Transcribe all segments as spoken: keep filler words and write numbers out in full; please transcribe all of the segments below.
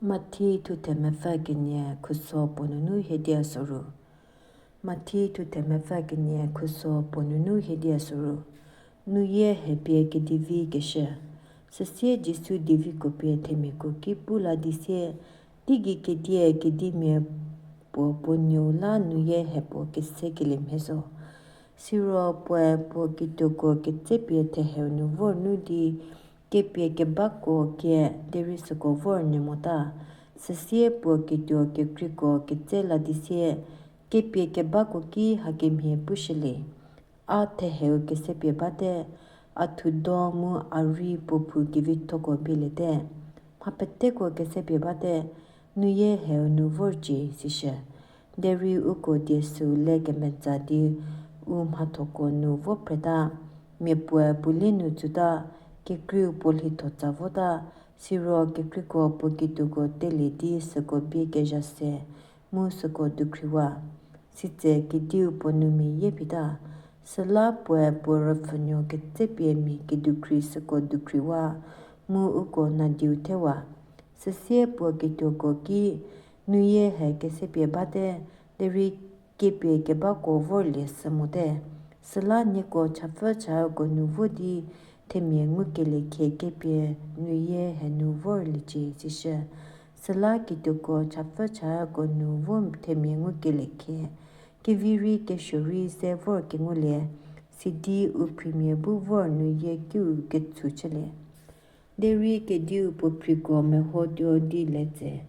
Mathi thuthe mepfü kenie khuso puo nunu hiedia soru. Mathi thuthe mepfü kenie khuso puo nunu hiedia soru. Nuyie hepie kedivi keshü. Süsie Jisu diviko pie themiako ki pu la di sie, teigei kedie kedimia puo puo nuou la nuyie he puo kesekelie mhie zo. Siro puoe puo kituoko ketsepie theheu nu vor nu di, kepie kebako kie derei süko vor nyü mota. Süsie puo kituo kekreiko ketse la di sie, kepie kebako ki hakemhie pushülie, a theheu kesepie bate, a thudo mu a rei puo phou kevithoko bieliete. Mha peteko kesepie bate, nuyie heu nu vorcie, sishü. Derei uko die süu le kemeza di u mhathoko nu vo phreta, mia puoe puo lie nu tsuta, kekreiu puo lhitho tsa vota, siro kekreiko puo kituoko telie di süko bie kezha se, mu süko dukhriwa. Sitse kediu puo nu mia yie phita. Süla puoe puo rüpfhünuo ketsepie mia kedukhri süko dukhriwa, mu uko nadiu thewa. Süsie puo kituoko ki, nuyie he kesepie bate, derei kepie kebako vorlie sü mote. Süla nieko chapfü chako nu vo di themia ngukelie khie kepie nuyie he nu vorliecie, sishü. Süla kituoko chapfü chako nu vo themia ngukelie khie, kevi rei kesuo rei ze vor kengulie, sidi u phrimia bu vor nuyie kiu ketsu chülie. Derei kediu puo phriko mehotuo di le tse,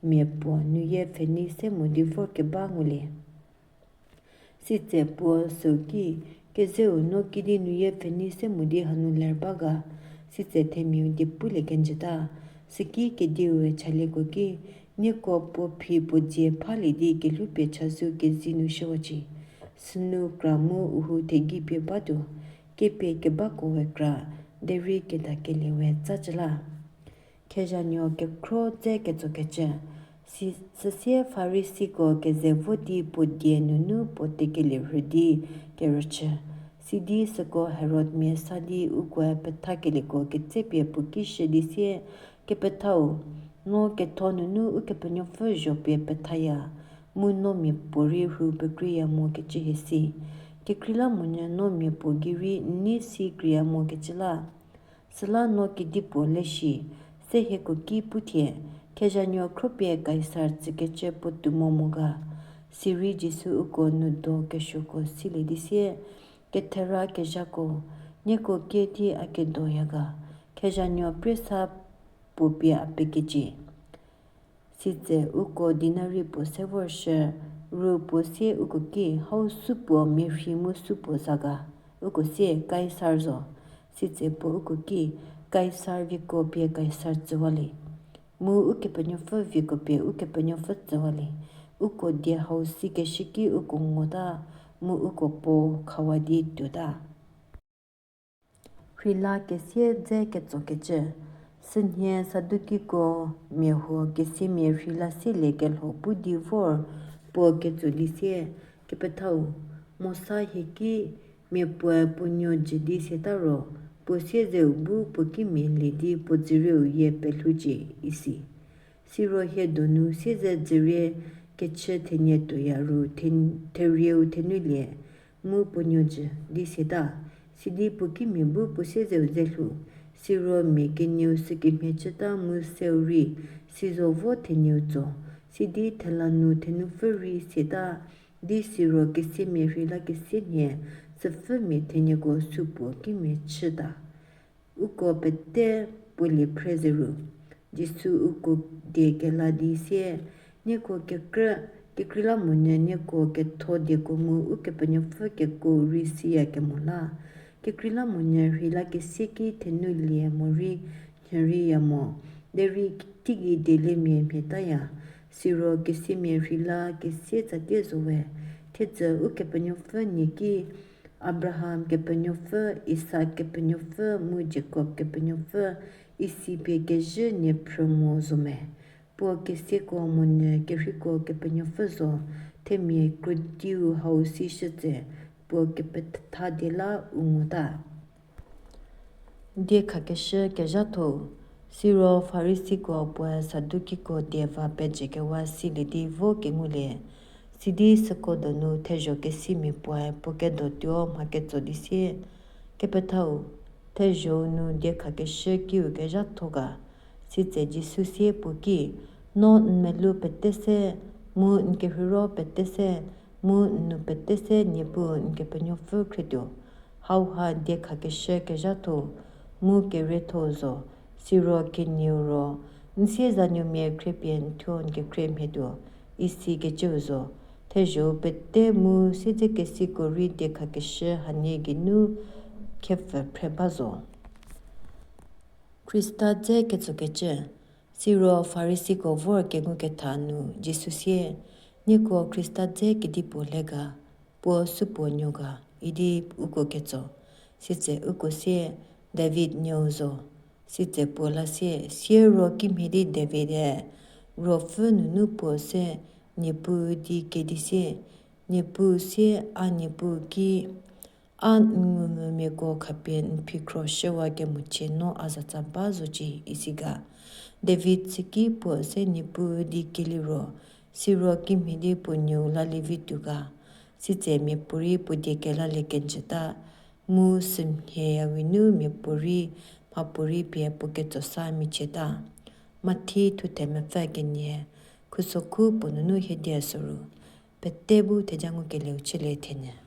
mia puo nuyie pfhenei se mo di vor keba ngulie. Sitse puo süu ki, Kezeu, no kidi nuyie pfhenei se mo di hanu ler ba ga? Sitse themiau die pulie kenjüta. Süki kediue chalieko ki, Nieko puo phi puo dzie phalie di kelhoupie chazou kezei nu shüwacie. Sünu kra mu u hou thegei pie batuo, kepie kebakoe kra, derei kedakelie we tsacü la. Khezhanuo kekhro dze ketsokecü. Si-, süsie Farisiko keze vo di puo die nunu puo tekelie rhü di kerüchü. Sidi süko Herodmia sa di ukoe pethakelieko ketsepie puo ki shü di sie, Kepethau, no ketho nunu Ukepenuopfü zho pie pethaya, mu no miapuorei rhu pekreiya mo kecü hie si. Kekreilamonyü no miapuo gei rei n nei si kreiya mo kecü la. Süla no kedipuo le shi, se hieko ki pu thie, Khezhanuo khropie Kaisar tsükecü puotou mo mo ga? Sirei Jisu uko nu do kesuoko silie di sie, Kethera kezhako, nieko kie di a kedoya ga? Khezhanuo priesa puo pie a pekecie. Sitse uko dinari puo se vorshü, ru puo sie uko ki, Hau supuo mia rhi mu supuo za ga? Uko sie, Kaisar zo. Sitse puo uko ki, Kaisar vieko pie Kaisar tsüwalie, mu Ukepenuopfü vieko pie Ukepenuopfü tsüwalie. Uko die hau sikeshü ki uko ngota, mu uko puo khawa di tuota. Rheila kesie dze ketsokecü. Sünhie Sadukiko mia huo kesiamia rheila sielie kelho pu di vor puo ketso di sie, Kepethau, Mosa hie ki, mia puoe puo nuo jü di siata ro, puo siezeu bu puo kimia lie di puo dzürieu yie pelhoucie, isi. Siro hie donu siezedzürie kechü thenie tuoya ru the-, therieu thenulie, mu puo nuo jü di siata. Sidi puo kimia bu puo siezeu ze lhou. Siro mia kenieu sükemhie chüta mu seu rei, sizo vo thenieu tso. Sidi thela nu thenupfü rei siata, di siro kesiamia rheila kesie nhie, süpfümia thenieko supuo kimia chüta. Uko pete puolie phre zeru. Jisu uko die kela di sie, Nieko kekrü, kekreilamonyü nieko ketho dieko mu Ukepenuopfü kekuo rei siya kemo la. Kekreilamonyü rheila kesie ki thenulie morei nhüriya mo, derei teigei dielemia mhietaya. Siro kesiamia rheila kesie tsatie zo we, thiedzü Ukepenuopfü nie ki, Abraham Kepenuopfü, Isak Kepenuopfü mu Jakob Kepenuopfü, isi pie kezhü nie phrü mo zo me? Puo kesieko monyü kerheiko Kepenuopfü zo, themia krodiu hau si shütse, puo kepetha die la u ngota. Diekhakeshü kezhatho-u. Siro Farisiko puoe Sadukiko die va pejükewa silie di vo kengulie. Sidi süko donu thezho kesimia puoe puo kedotuo mha ketso di sie, Kepethau, thezho-u nu diekhakeshü kiu kezhatho ga? Sitse Jisu sie puo ki, No n melou pete se, mu n kerheiro pete se, mu n nou pete se Niepuu n Kepenuopfü khrietuo. Hauha diekhakeshü kezhatho, mu kerietho zo, siro kenieu ro, N siezanuomia khriepie n thuo n kekhrie mhietuo, isikecüu zo. Thezho-u pete mu siedzekesiko rei diekhakeshü hanie geinu khepfü phre ba zo. Khrista dze ketsokecü. Siro Farisiko vor kenguketha nu Jisu sie, Nieko Khrista dze kedipuo le ga? Puo supuo nuo ga idi uko ketso. Sitse uko sie, David nuou zo. Sitse puo la sie, Siero kimhie di David-e, Ruopfü nunu puo se Niepuu di kedi sie, Niepuu sie a Niepuu ki, a n ngumvümiako khapie n phikhro shüwa kemochie no a zatsa ba zocie, isi ga? David süki puo se Niepuu di keliro, siro kimhie di puo nuou lalie vi tuo ga? Sitse miapuorei puo die kelalie kenjüta, mu sümhieyawe nu miapuorei mhapuorei pie puo ketso sa michieta. Mathi thuthe mepfü kenie, khusokhu puo nunu hiedie soru, pete bu theja ngukelieu chülie thenyü.